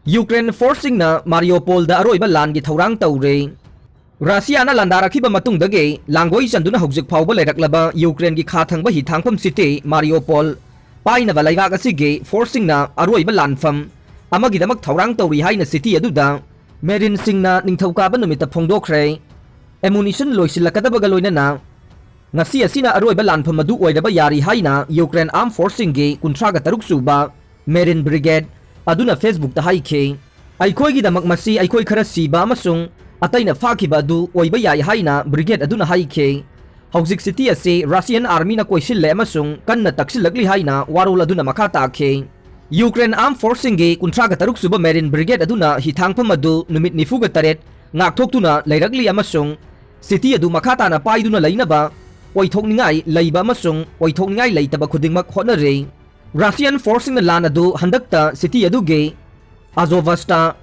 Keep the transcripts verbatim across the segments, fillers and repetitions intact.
Ukraine ꯐꯣꯔꯁꯁꯤꯡꯅ ꯃꯥꯔꯤꯌꯣꯄꯣꯜꯗ ꯑꯔꯣꯏꯕ ꯂꯥꯟꯒꯤ ꯊꯧꯔꯥꯡ ꯇꯧꯔꯦ꯫ ꯔꯁꯤꯌꯥꯅ ꯂꯥꯟꯗꯥꯔꯛꯈꯤꯕ ꯃꯇꯨꯡꯗꯒꯤ ꯂꯥꯡꯒꯣꯏ ꯆꯟꯗꯨꯅ ꯍꯧꯖꯤꯛ ꯐꯥꯎꯕ ꯂꯩꯔꯛꯂꯕ ꯌꯨꯀ꯭ꯔꯦꯟꯒꯤ ꯈꯥ ꯊꯪꯕ ꯍꯤꯊꯥꯡꯐꯝ ꯁꯤꯇꯤ ꯃꯥꯔꯤꯌꯣꯄꯣꯜ ꯄꯥꯏꯅꯕ ꯂꯩꯕꯥꯛ ꯑꯁꯤꯒꯤ ꯐꯣꯔꯁꯁꯤꯡꯅ ꯑꯔꯣꯏꯕ ꯂꯥꯟꯐꯝ ꯑꯃꯒꯤꯗꯃꯛ ꯊꯧꯔꯥꯡ ꯇꯧꯔꯤ ꯍꯥꯏꯅ ꯁꯤꯇꯤ ꯑꯗꯨꯗ ꯃꯦꯔꯤꯟꯁꯤꯡꯅ ꯅꯤꯡꯊꯧꯀꯥꯕ ꯅꯨꯃꯤꯠꯇ ꯐꯣꯡꯗꯣꯛꯈ꯭ꯔꯦ꯫ ꯑꯦꯃꯨꯅꯤꯁꯟ ꯂꯣꯏꯁꯤꯜꯂꯛꯀꯗꯕꯒ ꯂꯣꯏꯅꯅ ꯉꯁꯤ ꯑꯁꯤꯅ ꯑꯔꯣꯏꯕ ꯂꯥꯟꯐꯝ ꯑꯗꯨ ꯑꯣꯏꯔꯕ ꯌꯥꯔꯤ ꯍꯥꯏꯅ ꯌꯨꯀ꯭ꯔꯦꯟ ꯑꯥꯔꯝ ꯐꯣꯔꯁꯁꯤꯡꯒꯤ ꯀꯨꯟꯊ꯭ꯔꯥꯒ ꯇꯔꯨꯛ ꯁꯨꯕ ꯃꯦꯔꯤꯟ ꯕ꯭ꯔꯤꯒꯦꯗ ꯑꯗꯨꯅ ꯐꯦꯁꯕꯨꯛꯇ ꯍꯥꯏꯈꯤ꯫ "ꯑꯩꯈꯣꯏꯒꯤꯗꯃꯛ ꯃꯁꯤ ꯑꯩꯈꯣꯏ ꯈꯔ ꯁꯤꯕ ꯑꯃꯁꯨꯡ ꯑꯇꯩꯅ ꯐꯥꯈꯤꯕ ꯑꯗꯨ ꯑꯣꯏꯕ ꯌꯥꯏ" ꯍꯥꯏꯅ ꯕ꯭ꯔꯤꯒꯦꯗ ꯑꯗꯨꯅ ꯍꯥꯏꯈꯤ꯫ "ꯍꯧꯖꯤꯛ ꯁꯤꯇꯤ ꯑꯁꯤ ꯔꯁꯤꯌꯟ ꯑꯥꯔꯃꯤꯅ ꯀꯣꯏꯁꯤꯜꯂꯦ ꯑꯃꯁꯨꯡ ꯀꯟꯅ ꯇꯛꯁꯤꯜꯂꯛꯂꯤ" ꯍꯥꯏꯅ ꯋꯥꯔꯣꯜ ꯑꯗꯨꯅ ꯃꯈꯥ ꯇꯥꯈꯤ꯫ ꯌꯨꯀ꯭ꯔꯦꯟ ꯑꯥꯔꯝ ꯐꯣꯔꯁꯁꯤꯡꯒꯤ ꯀꯨꯟꯊ꯭ꯔꯥꯒ ꯇꯔꯨꯛ ꯁꯨꯕ ꯃꯦꯔꯤꯟ ꯕ꯭ꯔꯤꯒꯦꯗ ꯑꯗꯨꯅ ꯍꯤꯊꯥꯡꯐꯝ ꯑꯗꯨ ꯅꯨꯃꯤꯠ ꯅꯤꯐꯨꯒ ꯇꯔꯦꯠ ꯉꯥꯛꯊꯣꯛꯇꯨꯅ ꯂꯩꯔꯛꯂꯤ ꯑꯃꯁꯨꯡ ꯁꯤꯇꯤ ꯑꯗꯨ ꯃꯈꯥ ꯇꯥꯅ ꯄꯥꯏꯗꯨꯅ ꯂꯩꯅꯕ ꯑꯣꯏꯊꯣꯛꯅꯤꯡꯉꯥꯏ ꯂꯩꯕ ꯑꯃꯁꯨꯡ ꯑꯣꯏꯊꯣꯛꯅꯤꯡꯉꯥꯏ ꯂꯩꯇꯕ ꯈꯨꯗꯤꯡꯃꯛ ꯍꯣꯠꯅꯔꯤ꯫ ꯔꯁꯤꯌꯟ ꯐꯣꯔꯁꯁꯤꯡꯅ ꯂꯥꯟ ꯑꯗꯨ ꯍꯟꯗꯛꯇ ꯁꯤꯇꯤ ꯑꯗꯨꯒꯤ ꯑꯖꯣꯚꯁꯇꯥ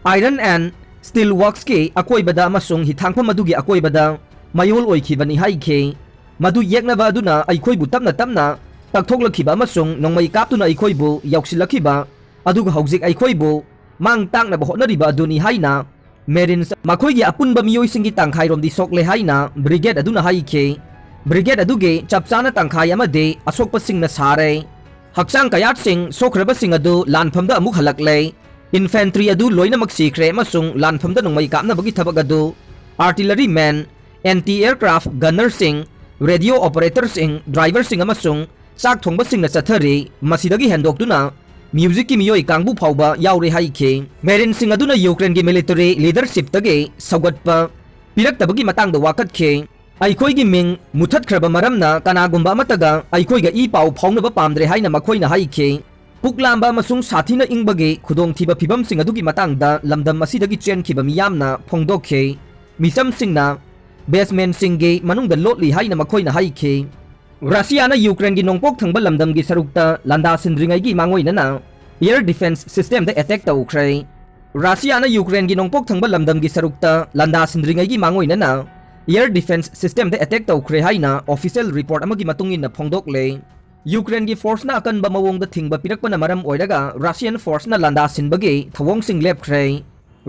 ꯑꯥꯏꯔꯟ ꯑꯦꯟ ꯁ꯭ꯇꯤꯜ ꯋꯥꯔꯛꯁꯀꯤ ꯑꯀꯣꯏꯕꯗ ꯑꯃꯁꯨꯡ ꯍꯤꯊꯥꯡꯐꯝ ꯑꯗꯨꯒꯤ ꯑꯀꯣꯏꯕꯗ ꯃꯌꯣꯜ ꯑꯣꯏꯈꯤꯕꯅꯤ ꯍꯥꯏꯈꯤ꯫ "ꯃꯗꯨ ꯌꯦꯛꯅꯕ ꯑꯗꯨꯅ ꯑꯩꯈꯣꯏꯕꯨ ꯇꯞꯅ ꯇꯞꯅ ꯇꯛꯊꯣꯛꯂꯛꯈꯤꯕ ꯑꯃꯁꯨꯡ ꯅꯣꯡꯃꯩ ꯀꯥꯞꯇꯨꯅ ꯑꯩꯈꯣꯏꯕꯨ ꯌꯧꯁꯤꯜꯂꯛꯈꯤꯕ, ꯑꯗꯨꯒ ꯍꯧꯖꯤꯛ ꯑꯩꯈꯣꯏꯕꯨ ꯃꯥꯡ ꯇꯥꯛꯅꯕ ꯍꯣꯠꯅꯔꯤꯕ ꯑꯗꯨꯅꯤ" ꯍꯥꯏꯅ ꯃꯦꯔꯤꯟꯁ ꯃꯈꯣꯏꯒꯤ ꯑꯄꯨꯟꯕ ꯃꯤꯑꯣꯏꯁꯤꯡꯒꯤ ꯇꯪꯈꯥꯏꯔꯣꯝꯗꯤ ꯁꯣꯛꯂꯦ ꯍꯥꯏꯅ ꯕ꯭ꯔꯤꯒꯦꯗ ꯑꯗꯨꯅ ꯍꯥꯏꯈꯤ꯫ ꯕ꯭ꯔꯤꯒꯦꯗ ꯑꯗꯨꯒꯤ ꯆꯞ ꯆꯥꯅ ꯇꯪꯈꯥꯏ ꯑꯃꯗꯤ ꯑꯁꯣꯛꯄꯁꯤꯡꯅ ꯁꯥꯔꯦ꯫ ꯍꯛꯆꯥꯡ ꯀꯌꯥꯠꯁꯤꯡ ꯁꯣꯛꯈ꯭ꯔꯕꯁꯤꯡ ꯑꯗꯨ ꯂꯥꯟꯐꯝꯗ ꯑꯃꯨꯛ ꯍꯜꯂꯛꯂꯦ꯫ ꯏꯟꯐꯦꯟꯇ꯭ꯔꯤ ꯑꯗꯨ ꯂꯣꯏꯅꯃꯛ ꯁꯤꯈ꯭ꯔꯦ ꯑꯃꯁꯨꯡ ꯂꯥꯟꯐꯝꯗ ꯅꯣꯡꯃꯩ ꯀꯥꯞꯅꯕꯒꯤ ꯊꯕꯛ ꯑꯗꯨ ꯑꯥꯔꯇꯤꯂꯔꯤ ꯃꯦꯟ, ꯑꯦꯟꯇꯤ ꯑꯦꯌꯔꯀ꯭ꯔꯥꯐ ꯒꯟꯅꯔꯁꯤꯡ, ꯔꯦꯗꯤꯑꯣ ꯑꯣꯄꯔꯦꯇꯔꯁꯤꯡ, ꯗ꯭ꯔꯥꯏꯚꯔꯁꯤꯡ ꯑꯃꯁꯨꯡ ꯆꯥꯛ ꯊꯣꯡꯕꯁꯤꯡꯅ ꯆꯠꯊꯔꯤ꯫ ꯃꯁꯤꯗꯒꯤ ꯍꯦꯟꯗꯣꯛꯇꯨꯅ ꯃ꯭ꯌꯨꯖꯤꯛꯀꯤ ꯃꯤꯑꯣꯏ ꯀꯥꯡꯕꯨ ꯐꯥꯎꯕ ꯌꯥꯎꯔꯦ ꯍꯥꯏꯈꯤ꯫ ꯃꯦꯔꯤꯟꯁꯤꯡ ꯑꯗꯨꯅ ꯌꯨꯀ꯭ꯔꯦꯟꯒꯤ ꯃꯤꯂꯤꯇꯔꯤ ꯂꯤꯗꯔꯁꯤꯞꯇꯒꯤ ꯁꯧꯒꯠꯄ ꯄꯤꯔꯛꯇꯕꯒꯤ ꯃꯇꯥꯡꯗ ꯋꯥꯀꯠꯈꯤ꯫ "ꯑꯩꯈꯣꯏꯒꯤ ꯃꯤꯡ ꯃꯨꯊꯠꯈ꯭ꯔꯕ ꯃꯔꯝꯅ ꯀꯅꯥꯒꯨꯝꯕ ꯑꯃꯠꯇꯒ ꯑꯩꯈꯣꯏꯒ ꯏ ꯄꯥꯎ ꯐꯥꯎꯅꯕ ꯄꯥꯝꯗ꯭ꯔꯦ" ꯍꯥꯏꯅ ꯃꯈꯣꯏꯅ ꯍꯥꯏꯈꯤ꯫ ꯄꯨꯛꯂꯥꯝꯕ ꯑꯃꯁꯨꯡ ꯁꯥꯊꯤꯅ ꯏꯪꯕꯒꯤ ꯈꯨꯗꯣꯡꯊꯤꯕ ꯐꯤꯚꯝꯁꯤꯡ ꯑꯗꯨꯒꯤ ꯃꯇꯥꯡꯗ ꯂꯝꯗꯝ ꯑꯁꯤꯗꯒꯤ ꯆꯦꯟꯈꯤꯕ ꯃꯤꯌꯥꯝꯅ ꯐꯣꯡꯗꯣꯛꯈꯤ꯫ ꯃꯤꯆꯝꯁꯤꯡꯅ ꯕꯦꯁꯃꯦꯟꯁꯤꯡꯒꯤ ꯃꯅꯨꯡꯗ ꯂꯣꯠꯂꯤ ꯍꯥꯏꯅ ꯃꯈꯣꯏꯅ ꯍꯥꯏꯈꯤ꯫ ꯔꯁꯤꯌꯥꯅ ꯌꯨꯀ꯭ꯔꯦꯟꯒꯤ ꯅꯣꯡꯄꯣꯛ ꯊꯪꯕ ꯂꯝꯗꯝꯒꯤ ꯁꯔꯨꯛꯇ ꯂꯥꯟꯗꯥꯁꯤꯟꯗ꯭ꯔꯤꯉꯩꯒꯤ ꯃꯥꯡꯑꯣꯏꯅꯅ ꯑꯦꯌꯔ ꯗꯤꯐꯦꯟꯁ ꯁꯤꯁꯇꯦꯝꯗ ꯑꯦꯇꯦꯛ ꯇꯧꯈ꯭ꯔꯦ꯫ ꯔꯁꯤꯌꯥꯅ ꯌꯨꯀ꯭ꯔꯦꯟꯒꯤ ꯅꯣꯡꯄꯣꯛ ꯊꯪꯕ ꯂꯝꯗꯝꯒꯤ ꯁꯔꯨꯛꯇ ꯂꯥꯟꯗꯥꯁꯤꯟꯗ꯭ꯔꯤꯉꯩꯒꯤ ꯃꯥꯡꯑꯣꯏꯅꯅ ꯑꯦꯌꯔ ꯗꯤꯐꯦꯟꯁ ꯁꯤꯁꯇꯦꯝꯗ ꯑꯦꯇꯦꯛ ꯇꯧꯈ꯭ꯔꯦ ꯍꯥꯏꯅ ꯑꯣꯐꯤꯁꯤꯌꯦꯜ ꯔꯤꯄꯣꯔꯠ ꯑꯃꯒꯤ ꯃꯇꯨꯡ ꯏꯟꯅ ꯐꯣꯡꯗꯣꯛꯂꯦ꯫ ꯌꯨꯀ꯭ꯔꯦꯟꯒꯤ ꯐꯣꯔꯁꯅ ꯑꯀꯟꯕ ꯃꯑꯣꯡꯗ ꯊꯤꯡꯕ ꯄꯤꯔꯛꯄꯅ ꯃꯔꯝ ꯑꯣꯏꯔꯒ ꯔꯁꯤꯌꯟ ꯐꯣꯔꯁꯅ ꯂꯥꯟꯗꯥ ꯁꯤꯟꯕꯒꯤ ꯊꯧꯑꯣꯡꯁꯤꯡ ꯂꯦꯞꯈ꯭ꯔꯦ꯫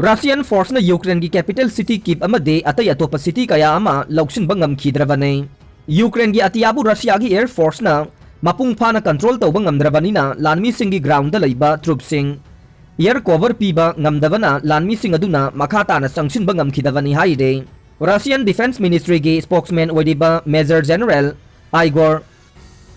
ꯔꯁꯤꯌꯟ ꯐꯣꯔꯁꯅ ꯌꯨꯀ꯭ꯔꯦꯟꯒꯤ ꯀꯦꯄꯤꯇꯦꯜ ꯁꯤꯇꯤ ꯀꯤꯞ ꯑꯃꯗꯤ ꯑꯇꯩ ꯑꯇꯣꯞꯄ ꯁꯤꯇꯤ ꯀꯌꯥ ꯑꯃ ꯂꯧꯁꯤꯟꯕ ꯉꯝꯈꯤꯗ꯭ꯔꯕꯅꯤ꯫ ꯌꯨꯀ꯭ꯔꯦꯟꯒꯤ ꯑꯇꯤꯌꯥꯕꯨ ꯔꯁꯤꯌꯥꯒꯤ ꯑꯦꯌꯔ ꯐꯣꯔꯁꯅ ꯃꯄꯨꯡ ꯐꯥꯅ ꯀꯟꯇ꯭ꯔꯣꯜ ꯇꯧꯕ ꯉꯝꯗ꯭ꯔꯕꯅꯤꯅ ꯂꯥꯟꯃꯤꯁꯤꯡꯒꯤ ꯒ꯭ꯔꯥꯎꯟꯗ ꯂꯩꯕ ꯇ꯭ꯔꯨꯞꯁꯤꯡ ꯑꯦꯌꯔ ꯀꯣꯚꯔ ꯄꯤꯕ ꯉꯝꯗꯕꯅ ꯂꯥꯟꯃꯤꯁꯤꯡ ꯑꯗꯨꯅ ꯃꯈꯥ ꯇꯥꯅ ꯆꯪꯁꯤꯟꯕ ꯉꯝꯈꯤꯗꯕꯅꯤ ꯍꯥꯏꯔꯦ꯫ ꯔꯁꯤꯌꯟ ꯗꯤꯐꯦꯟꯁ ꯃꯤꯅꯤꯁꯇ꯭ꯔꯤꯒꯤ ꯁ꯭ꯄꯣꯛꯁꯃꯦꯟ ꯑꯣꯏꯔꯤꯕ ꯃꯦꯖꯔ ꯖꯦꯅꯔꯦꯜ ꯑꯥꯏꯒꯣꯔ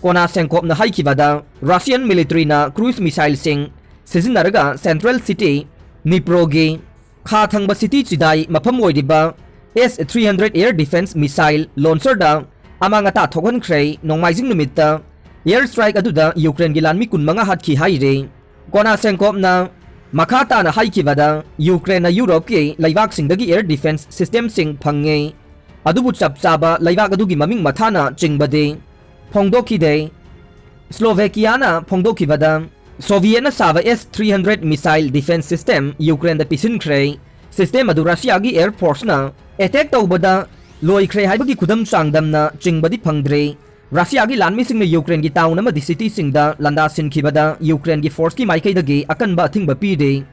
ꯀꯣꯅꯥꯁꯦꯡꯀꯣꯞꯅ ꯍꯥꯏꯈꯤꯕꯗ, ꯔꯁꯤꯌꯟ ꯃꯤꯂꯤꯇꯔꯤꯅ ꯀ꯭ꯔꯨꯏꯖ ꯃꯤꯁꯥꯏꯜꯁꯤꯡ ꯁꯤꯖꯤꯟꯅꯔꯒ ꯁꯦꯟꯇ꯭ꯔꯦꯜ ꯁꯤꯇꯤ ꯅꯤꯄ꯭ꯔꯣꯒꯤ ꯈꯥ ꯊꯪꯕ ꯁꯤꯇꯤ ꯆꯤꯗꯥꯏ ꯃꯐꯝ ꯑꯣꯏꯔꯤꯕ S three hundred air defence missile ꯂꯣꯟꯆꯔꯗ ꯑꯃꯥꯡ ꯑꯇꯥ ꯊꯣꯛꯍꯟꯈ꯭ꯔꯦ꯫ ꯅꯣꯡꯃꯥꯏꯖꯤꯡ ꯅꯨꯃꯤꯠꯇ ꯑꯦꯌꯔ ꯁ꯭ꯇ꯭ꯔꯥꯏꯛ ꯑꯗꯨꯗ ꯌꯨꯀ꯭ꯔꯦꯟꯒꯤ ꯂꯥꯟꯃꯤ ꯀꯨꯟꯃꯉꯥ ꯍꯥꯠꯈꯤ ꯍꯥꯏꯔꯤ꯫ ꯀꯣꯅꯥꯁꯦꯡꯀꯣꯞꯅ ꯃꯈꯥ ꯇꯥꯅ ꯍꯥꯏꯈꯤꯕꯗ, ꯌꯨꯀ꯭ꯔꯦꯟꯅ ꯌꯨꯔꯣꯞꯀꯤ ꯂꯩꯕꯥꯛꯁꯤꯡꯗꯒꯤ ꯑꯦꯌꯔ ꯗꯤꯐꯦꯟꯁ ꯁꯤꯁꯇꯦꯝꯁꯤꯡ ꯐꯪꯉꯤ, ꯑꯗꯨꯕꯨ ꯆꯞ ꯆꯥꯕ ꯂꯩꯕꯥꯛ ꯑꯗꯨꯒꯤ ꯃꯃꯤꯡ ꯃꯊꯥꯅ ꯆꯤꯡꯕꯗꯤ ꯐꯣꯡꯗꯣꯛꯈꯤꯗꯦ꯫ ꯁ꯭ꯂꯣꯚꯦꯀꯤꯌꯥꯅ ꯐꯣꯡꯗꯣꯛꯈꯤꯕꯗ, ꯁꯣꯚꯤꯌꯦꯠꯅ ꯁꯥꯕ S three hundred missile defence system ꯌꯨꯀ꯭ꯔꯦꯟꯗ ꯄꯤꯁꯤꯟꯈ꯭ꯔꯦ꯫ ꯁꯤꯁꯇꯦꯝ ꯑꯗꯨ ꯔꯁꯤꯌꯥꯒꯤ ꯑꯦꯌꯔ ꯐꯣꯔꯁꯅ ꯑꯦꯇꯦꯛ ꯇꯧꯕꯗ ꯂꯣꯏꯈ꯭ꯔꯦ ꯍꯥꯏꯕꯒꯤ ꯈꯨꯗꯝ ꯆꯥꯡꯗꯝꯅ ꯆꯤꯡꯕꯗꯤ ꯐꯪꯗ꯭ꯔꯤ꯫ ꯔꯁꯤꯌꯥꯒꯤ ꯂꯥꯟꯃꯤꯁꯤꯡꯅ ꯌꯨꯀ꯭ꯔꯦꯟꯒꯤ ꯇꯥꯎꯟ ꯑꯃꯗꯤ ꯁꯤꯇꯤꯁꯤꯡꯗ ꯂꯥꯟꯗꯥꯁꯤꯟꯈꯤꯕꯗ ꯌꯨꯀ꯭ꯔꯦꯟꯒꯤ ꯐꯣꯔꯁꯀꯤ ꯃꯥꯏꯀꯩꯗꯒꯤ ꯑꯀꯟꯕ ꯑꯊꯤꯡꯕ ꯄꯤꯔꯤ꯫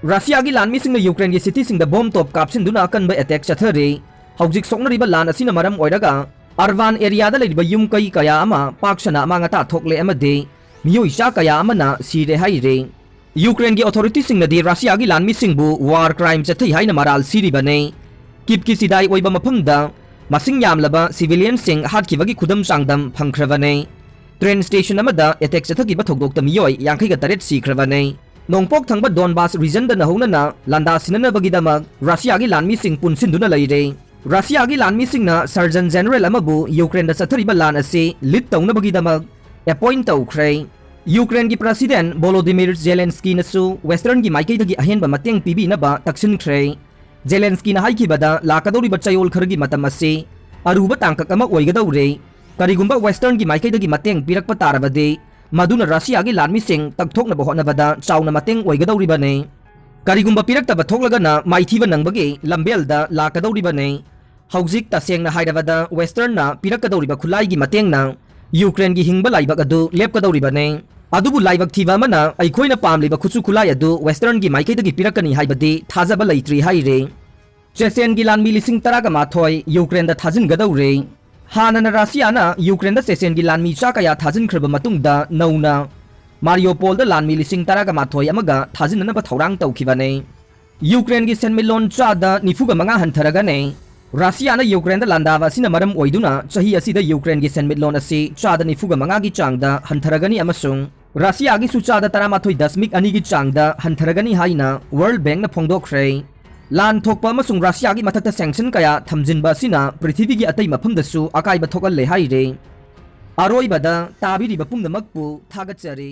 ꯔꯁꯤꯌꯥꯒꯤ ꯂꯥꯟꯃꯤꯁꯤꯡꯅ ꯌꯨꯀ꯭ꯔꯦꯟꯒꯤ ꯁꯤꯇꯤꯁꯤꯡꯗ ꯕꯣꯝ ꯇꯣꯞ ꯀꯥꯞꯁꯤꯟꯗꯨꯅ ꯑꯀꯟꯕ ꯑꯦꯇꯦꯛ ꯆꯠꯊꯔꯤ꯫ ꯍꯧꯖꯤꯛ ꯁꯣꯛꯅꯔꯤꯕ ꯂꯥꯟ ꯑꯁꯤꯅ ꯃꯔꯝ ꯑꯣꯏꯔꯒ ꯑꯔꯕꯥꯟ ꯑꯦꯔꯤꯌꯥꯗ ꯂꯩꯔꯤꯕ ꯌꯨꯝ ꯀꯩ ꯀꯌꯥ ꯑꯃ ꯄꯥꯛ ꯁꯟꯅ ꯑꯃꯥꯡ ꯑꯇꯥ ꯊꯣꯛꯂꯦ ꯑꯃꯗꯤ ꯃꯤꯑꯣꯏ ꯆꯥ ꯀꯌꯥ ꯑꯃꯅ ꯁꯤꯔꯦ ꯍꯥꯏꯔꯤ꯫ ꯌꯨꯀ꯭ꯔꯦꯟꯒꯤ ꯑꯣꯊꯣꯔꯤꯇꯤꯁꯤꯡꯅꯗꯤ ꯔꯁꯤꯌꯥꯒꯤ ꯂꯥꯟꯃꯤꯁꯤꯡꯕꯨ ꯋꯥꯔ ꯀ꯭ꯔꯥꯏꯝ ꯆꯠꯊꯩ ꯍꯥꯏꯅ ꯃꯔꯥꯜ ꯁꯤꯔꯤꯕꯅꯤ꯫ ꯀꯤꯞꯀꯤ ꯆꯤꯗꯥꯏ ꯑꯣꯏꯕ ꯃꯐꯝꯗ ꯃꯁꯤꯡ ꯌꯥꯝꯂꯕ ꯁꯤꯚꯤꯂꯤꯌꯟꯁꯤꯡ ꯍꯥꯠꯈꯤꯕꯒꯤ ꯈꯨꯗꯝ ꯆꯥꯡꯗꯝ ꯐꯪꯈ꯭ꯔꯕꯅꯤ꯫ ꯇ꯭ꯔꯦꯟ ꯁ꯭ꯇꯦꯁꯟ ꯑꯃꯗ ꯑꯦꯇꯦꯛ ꯆꯠꯊꯈꯤꯕ ꯊꯧꯗꯣꯛꯇ ꯃꯤꯑꯣꯏ ꯌꯥꯡꯈꯩꯒ ꯇꯔꯦꯠ ꯁꯤꯈ꯭ꯔꯕꯅꯤ꯫ ꯅꯣꯡꯄꯣꯛ ꯊꯪꯕ ꯗꯣꯟꯕꯥꯁ ꯔꯤꯖꯟꯗ ꯅꯧꯍꯧꯅꯅ ꯂꯥꯟꯗꯥ ꯁꯤꯟꯅꯅꯕꯒꯤꯗꯃꯛ ꯔꯁꯤꯌꯥꯒꯤ ꯂꯥꯟꯃꯤꯁꯤꯡ ꯄꯨꯟꯁꯤꯟꯗꯨꯅ ꯂꯩꯔꯦ꯫ ꯔꯁꯤꯌꯥꯒꯤ ꯂꯥꯟꯃꯤꯁꯤꯡꯅ ꯁꯔꯖꯟ ꯖꯦꯅꯔꯦꯜ ꯑꯃꯕꯨ ꯌꯨꯀ꯭ꯔꯦꯟꯗ ꯆꯠꯊꯔꯤꯕ ꯂꯥꯟ ꯑꯁꯤ ꯂꯤꯗ ꯇꯧꯅꯕꯒꯤꯗꯃꯛ ꯑꯦꯄꯣꯏꯟ ꯇꯧꯈ꯭ꯔꯦ꯫ ꯌꯨꯀ꯭ꯔꯦꯟꯒꯤ ꯄ꯭ꯔꯁꯤꯗꯦꯟ ꯚꯣꯂꯣꯗꯤꯃꯤꯔ ꯖꯦꯂꯦꯟꯁꯀꯤꯅꯁꯨ ꯋꯦꯁꯇꯔꯟꯒꯤ ꯃꯥꯏꯀꯩꯗꯒꯤ ꯑꯍꯦꯟꯕ ꯃꯇꯦꯡ ꯄꯤꯕꯤꯅꯕ ꯇꯛꯁꯤꯟꯈ꯭ꯔꯦ꯫ ꯖꯦꯂꯦꯟꯁꯀꯤꯅ ꯍꯥꯏꯈꯤꯕꯗ, ꯂꯥꯛꯀꯗꯧꯔꯤꯕ ꯆꯌꯣꯜ ꯈꯔꯒꯤ ꯃꯇꯝ ꯑꯁꯤ ꯑꯔꯨꯕ ꯇꯥꯡꯀꯛ ꯑꯃ ꯑꯣꯏꯒꯗꯧꯔꯦ꯫ ꯀꯔꯤꯒꯨꯝꯕ ꯋꯦꯁꯇꯔꯟꯒꯤ ꯃꯥꯏꯀꯩꯗꯒꯤ ꯃꯇꯦꯡ ꯄꯤꯔꯛꯄ ꯇꯥꯔꯕꯗꯤ, ꯃꯗꯨꯅ ꯔꯁꯤꯌꯥꯒꯤ ꯂꯥꯟꯃꯤꯁꯤꯡ ꯇꯛꯊꯣꯛꯅꯕ ꯍꯣꯠꯅꯕꯗ ꯆꯥꯎꯅ ꯃꯇꯦꯡ ꯑꯣꯏꯒꯗꯧꯔꯤꯕꯅꯤ꯫ ꯀꯔꯤꯒꯨꯝꯕ ꯄꯤꯔꯛꯇꯕ ꯊꯣꯛꯂꯒꯅ ꯃꯥꯏꯊꯤꯕ ꯅꯪꯕꯒꯤ ꯂꯝꯕꯦꯜꯗ ꯂꯥꯛꯀꯗꯧꯔꯤꯕꯅꯤ꯫ ꯍꯧꯖꯤꯛ ꯇꯁꯦꯡꯅ ꯍꯥꯏꯔꯕꯗ ꯋꯦꯁꯇꯔꯟꯅ ꯄꯤꯔꯛꯀꯗꯧꯔꯤꯕ ꯈꯨꯠꯂꯥꯏꯒꯤ ꯃꯇꯦꯡꯅ ꯌꯨꯀ꯭ꯔꯦꯟꯒꯤ ꯍꯤꯡꯕ ꯂꯥꯏꯕꯛ ꯑꯗꯨ ꯂꯦꯞꯀꯗꯧꯔꯤꯕꯅꯤ꯫ ꯑꯗꯨꯕꯨ ꯂꯥꯏꯕꯛ ꯊꯤꯕ ꯑꯃꯅ ꯑꯩꯈꯣꯏꯅ ꯄꯥꯝꯂꯤꯕ ꯈꯨꯠꯁꯨ ꯈꯨꯠꯂꯥꯏ ꯑꯗꯨ ꯋꯦꯁꯇꯔꯟꯒꯤ ꯃꯥꯏꯀꯩꯗꯒꯤ ꯄꯤꯔꯛꯀꯅꯤ ꯍꯥꯏꯕꯗꯤ ꯊꯥꯖꯕ ꯂꯩꯇ꯭ꯔꯤ ꯍꯥꯏꯔꯤ꯫ ꯆꯦꯆꯦꯟꯒꯤ ꯂꯥꯟꯃꯤ ꯂꯤꯁꯤꯡ ꯇꯔꯥꯒ ꯃꯥꯊꯣꯏ ꯌꯨꯀ꯭ꯔꯦꯟꯗ ꯊꯥꯖꯤꯟꯒꯗꯧꯔꯦ꯫ ꯍꯥꯟꯅꯅ ꯔꯁꯤꯌꯥꯅ ꯌꯨꯀ꯭ꯔꯦꯟꯗ ꯆꯦꯆꯦꯟꯒꯤ ꯂꯥꯟꯃꯤ ꯆꯥ ꯀꯌꯥ ꯊꯥꯖꯤꯟꯈ꯭ꯔꯕ ꯃꯇꯨꯡꯗ ꯅꯧꯅ ꯃꯥꯔꯤꯌꯣꯄꯣꯜꯗ ꯂꯥꯟꯃꯤ ꯂꯤꯁꯤꯡ ꯇꯔꯥꯒ ꯃꯥꯊꯣꯏ ꯑꯃꯒ ꯊꯥꯖꯤꯟꯅꯅꯕ ꯊꯧꯔꯥꯡ ꯇꯧꯈꯤꯕꯅꯤ꯫ ꯌꯨꯀ꯭ꯔꯦꯟꯒꯤ ꯁꯦꯟꯃꯤꯠꯂꯣꯟ ꯆꯥꯗ ꯅꯤꯐꯨꯒ ꯃꯉꯥ ꯍꯟꯊꯔꯒꯅꯤ꯫ ꯔꯁꯤꯌꯥꯅ ꯌꯨꯀ꯭ꯔꯦꯟꯗ ꯂꯥꯟꯗꯥꯕ ꯑꯁꯤꯅ ꯃꯔꯝ ꯑꯣꯏꯗꯨꯅ ꯆꯍꯤ ꯑꯁꯤꯗ ꯌꯨꯀ꯭ꯔꯦꯟꯒꯤ ꯁꯦꯟꯃꯤꯠꯂꯣꯟ ꯑꯁꯤ ꯆꯥꯗ ꯅꯤꯐꯨꯒ ꯃꯉꯥꯒꯤ ꯆꯥꯡꯗ ꯍꯟꯊꯔꯒꯅꯤ ꯑꯃꯁꯨꯡ ꯔꯁꯤꯌꯥꯒꯤꯁꯨ ꯆꯥꯗ ꯇꯔꯥꯃꯥꯊꯣꯏ ꯗꯁꯃꯤꯛ ꯑꯅꯤꯒꯤ ꯆꯥꯡꯗ ꯍꯟꯊꯔꯒꯅꯤ ꯍꯥꯏꯅ ꯋꯥꯔꯜꯗ ꯕꯦꯡꯛꯅ ꯐꯣꯡꯗꯣꯛꯈ꯭ꯔꯦ꯫ ꯂꯥꯟ ꯊꯣꯛꯄ ꯑꯃꯁꯨꯡ ꯔꯁꯤꯌꯥꯒꯤ ꯃꯊꯛꯇ ꯁꯦꯡꯁꯟ ꯀꯌꯥ ꯊꯝꯖꯤꯟꯕ ꯑꯁꯤꯅ ꯄ꯭ꯔꯤꯊꯤꯕꯤꯒꯤ ꯑꯇꯩ ꯃꯐꯝꯗꯁꯨ ꯑꯀꯥꯏꯕ ꯊꯣꯛꯍꯜꯂꯦ ꯍꯥꯏꯔꯦ꯫ ꯑꯔꯣꯏꯕꯗ ꯇꯥꯕꯤꯔꯤꯕ ꯄꯨꯝꯅꯃꯛꯄꯨ ꯊꯥꯒꯠꯆꯔꯤ꯫